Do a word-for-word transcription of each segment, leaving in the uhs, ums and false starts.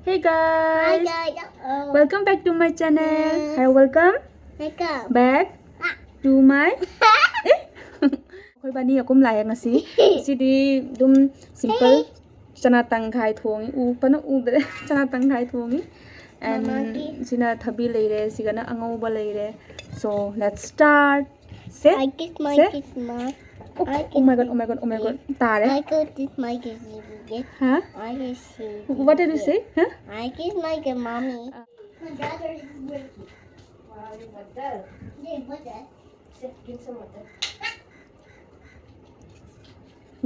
Hey guys! Welcome back to my channel. Hi, welcome back to my. ꯑꯩꯈꯣꯏ ꯕꯥꯅꯤ ꯑꯀꯨꯝ ꯂꯥꯛꯑꯦ ꯉꯁꯤ꯫ ꯉꯁꯤꯗꯤ ꯑꯗꯨꯝ simple ꯆꯅꯥ ꯇꯪꯈꯥꯏ ꯊꯣꯡꯉꯤ꯫ ꯎ ꯐꯅ ꯎꯗ꯭ꯔꯦ꯫ ꯆꯅꯥ ꯇꯪꯈꯥꯏ ꯊꯣꯡꯉꯤ꯫ And ꯁꯤꯅ ꯊꯕꯤ ꯂꯩꯔꯦ, ꯁꯤꯒꯅ ꯑꯉꯧꯕ ꯂꯩꯔꯦ꯫ So let's start. Say, I kiss my say. Kiss my. Oh, I oh my God, oh my God, oh my God. ꯇꯥꯔꯦ꯫ I kiss my kiss. ꯍꯥ? I kiss. What did you say? ꯍꯥ? I kiss my mommy. My brother is working. Wow, your mother. Yeah, mother. Sit, give some water.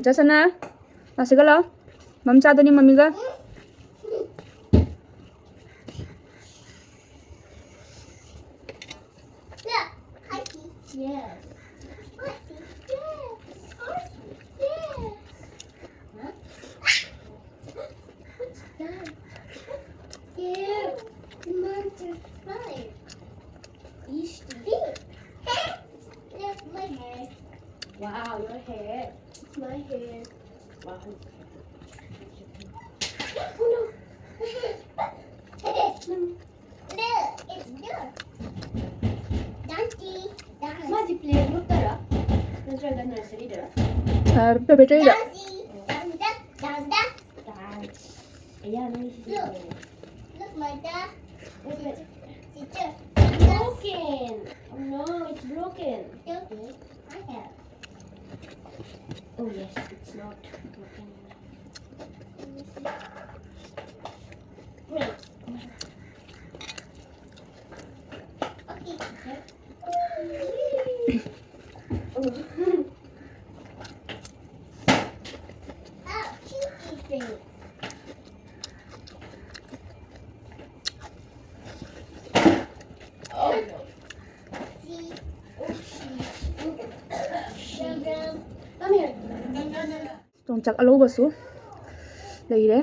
ꯆꯠꯁꯅꯥ, ꯂꯥꯛꯁꯤꯒ ꯂꯥꯛꯑꯣ꯫ ꯃꯝ ꯆꯥꯗꯣꯏꯅꯤ ꯃꯝꯃꯤꯒ꯫ Yes. What's that? There, the monster fire. East. That's my hair. Wow, your hair. It's my hair. Wow. Oh no. Look, it's yours. Dante, Dante. ꯃꯥꯗꯤ play group ꯇꯔꯥ? ꯅꯠꯇ꯭ꯔꯒ nursery ꯗꯔꯥ? ꯑ, baby ꯗ꯫ Dante, Dante, Dante. Dance. ꯑꯌꯥ, ꯅꯪꯒꯤ ꯁꯤꯗꯤ look. ꯀꯩꯅꯣ? Look, my dad. Teacher. Broken. Oh no, it's broken. Okay, I have. Oh yes, it's not broken. Let me see. Wait. Okay, teacher. Oh. Oh, cheeky thing. Oh no. See? Oh, she. Come here. ꯌꯣꯡꯆꯥꯛ ꯑꯂꯧꯕꯁꯨ ꯂꯩꯔꯦ꯫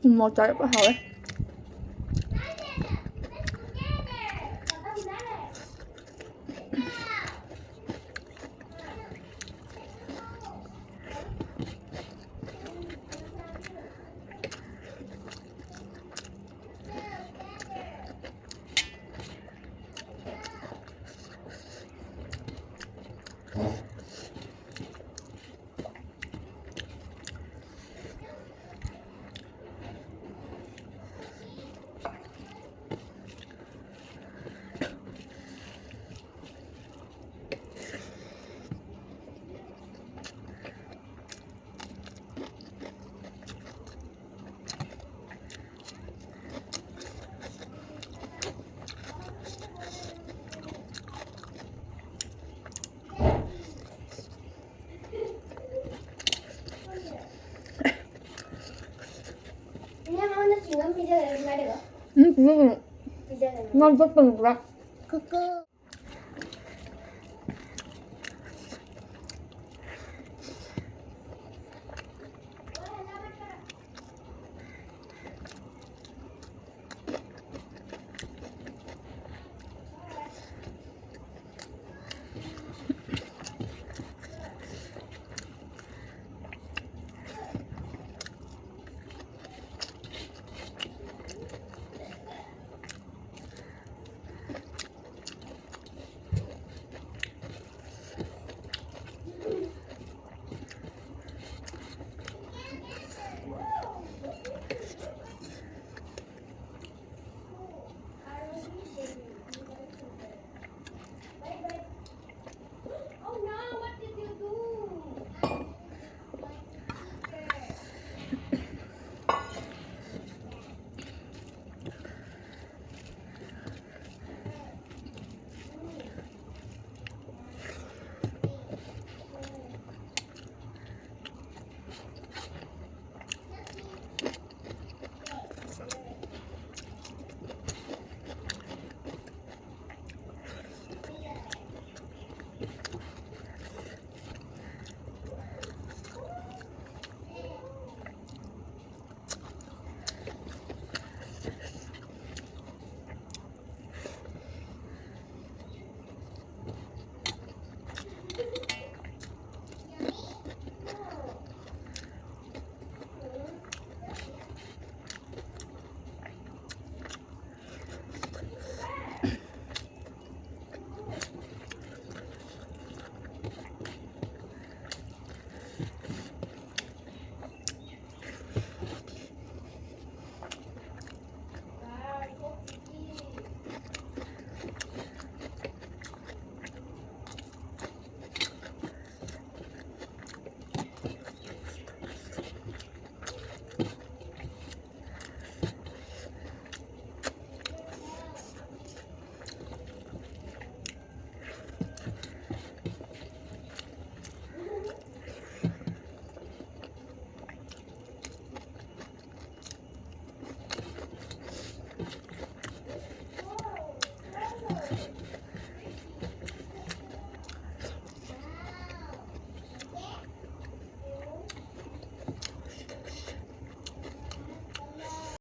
ꯊꯨꯝ ꯃꯣꯔꯣꯛ ꯆꯥꯔꯛꯄ ꯍꯥꯎꯋꯦ꯫ ꯎꯝ, ꯎꯝ꯫ ꯉꯥ ꯆꯠꯄꯅꯤ ꯄꯨꯔꯥ꯫